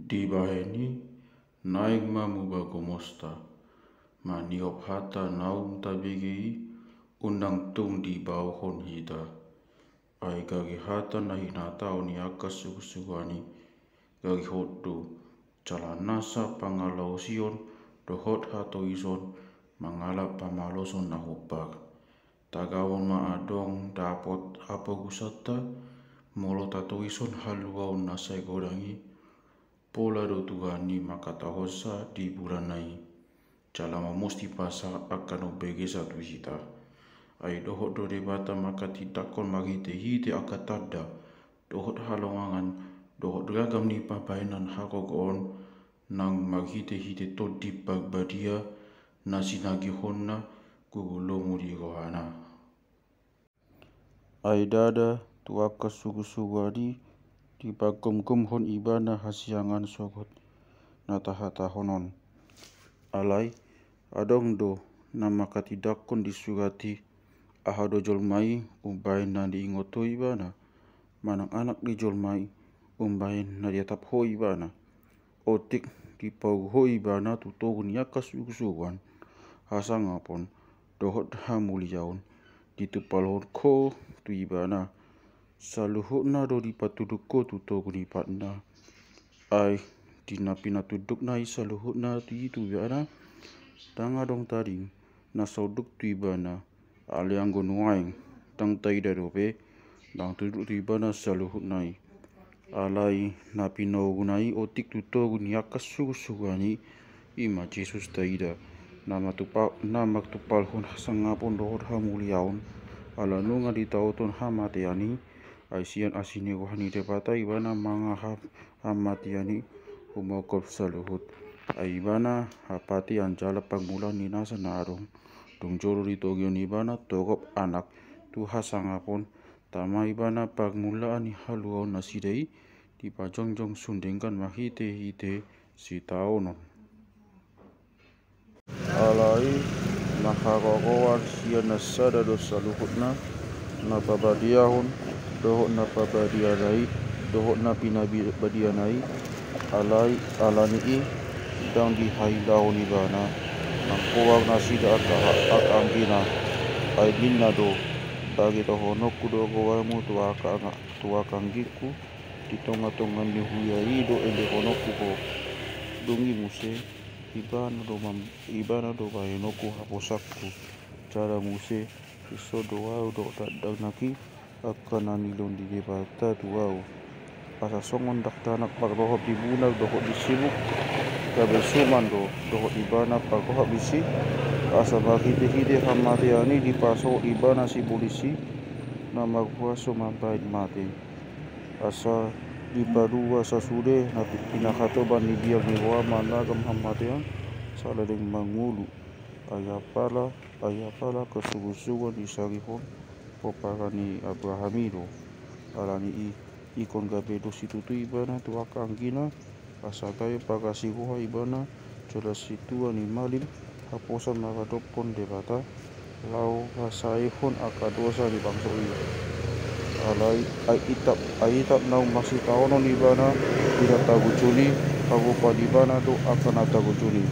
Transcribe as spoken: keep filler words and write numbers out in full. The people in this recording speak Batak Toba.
Dibahen i, naeng ma muba gomosta, maniop hata naung tabege i, unang tung dibaohon hita. Ai gage hata na hinatahon ni angka sugusuguan i, gagihon do, jala nasa pangalaosion dohot hatoison mangalap pamaloson na hombar. Tagamon ma adong dapot hapogusaonta, molo tatoison haluaon na sai godang i, pola do Tuhan i mangkatahonsa di bulana i. Jala ma musti pasahat angka na umbegesa tu hita. Ai dohot do Debata mangkatindangkon marhitehite angka tanda, dohot halongangan, dohot ragam ni pambahenan hagogoon, nang marhitehite Tondi Parbadia, na sinagihonna tu ngolunmu di rohana. Ai ndada tu angka sugusuguan i dipagomgomhon ibana hasiangan sogot na tahatahon on. Alai adong do na mangkatindangkon di surat i, aha do jolma i umbahen na diingot ho ibana, manang anak ni jolma i umbahen na diatap ho ibana. Otik dipaur ho ibana tu togu ni angka sugusuguan hasangapon dohot hamuliaon ditumpalhon ho tu ibana. Saluhutna do dipatuduk ho tu togu ni patna. Ai di na pinatudukna i saluhutna tu i tu ibana, ndang adong tading na so unduk tu ibana. Alai anggo nuaeng ndang taida dope, ndang tuduk tu ibana saluhutna i. Alai na pinauruna i otik tu togu ni angka sugusuguan i, i ma Jesus taida, na matupa-, na martumpalhon hasangapon dohot hamuliaon. Ala nunga ditaothon hamatean i, ai sian asi ni roha ni Debata ibana mangahap hamatean i humorgop saluhut. Ai ibana hapatean jala parmulaan ni nasa na adong. Dung jolo ditogihon ibana torop anak tu hasangapon, tama ibana parmulaan ni haluaon nasida i, dipajongjong sun denggan marhitehite sitaonon. Alai na haroroan sian na sada do saluhutna, na pabadiahon dohot na pabadiana i, dohot na pinabadiana i. Alai ala ni i ndang dihailahon ibana, nang hoar nasida angka, angka anggina. Ai ninna do, bagetohononku do rohamu tu angka, tu angka anggingku, di tongatonga ni huria i do endehononku ho. Dung i muse, ibana do mam-, ibana do bahenonku haposanku. Jala muse, dison do ahu do dakdanak i, angka na niloan ni Debata tu ahu. Asa songon dakdanak mardohot di buna dohot di sibuk, gabe suman do dohot ibana parrohap disi. Asa marhitehite hamatean i dipasohot ibana sibolis i, na marhuaso mambahen mate. Asa dipalua sasude na pi-, pinahatoban ni biar ni roha managam hamatean saleleng mangolu. Ai apala, ai apala angka sugusuguan disarihon pomparan ni Abraham i do. Ala ni i, ingkon gabe do situtu ibana tu angka anggina, asa gabe parasi roha ibana, jala sintua ni malim haposan maradophon Debata, laho hasaehon angka dosa ni bangso i. Alai, ai itap, ai itap naung masitaonon ibana di na tarujuni, harupan ibana do angka na tarujuni.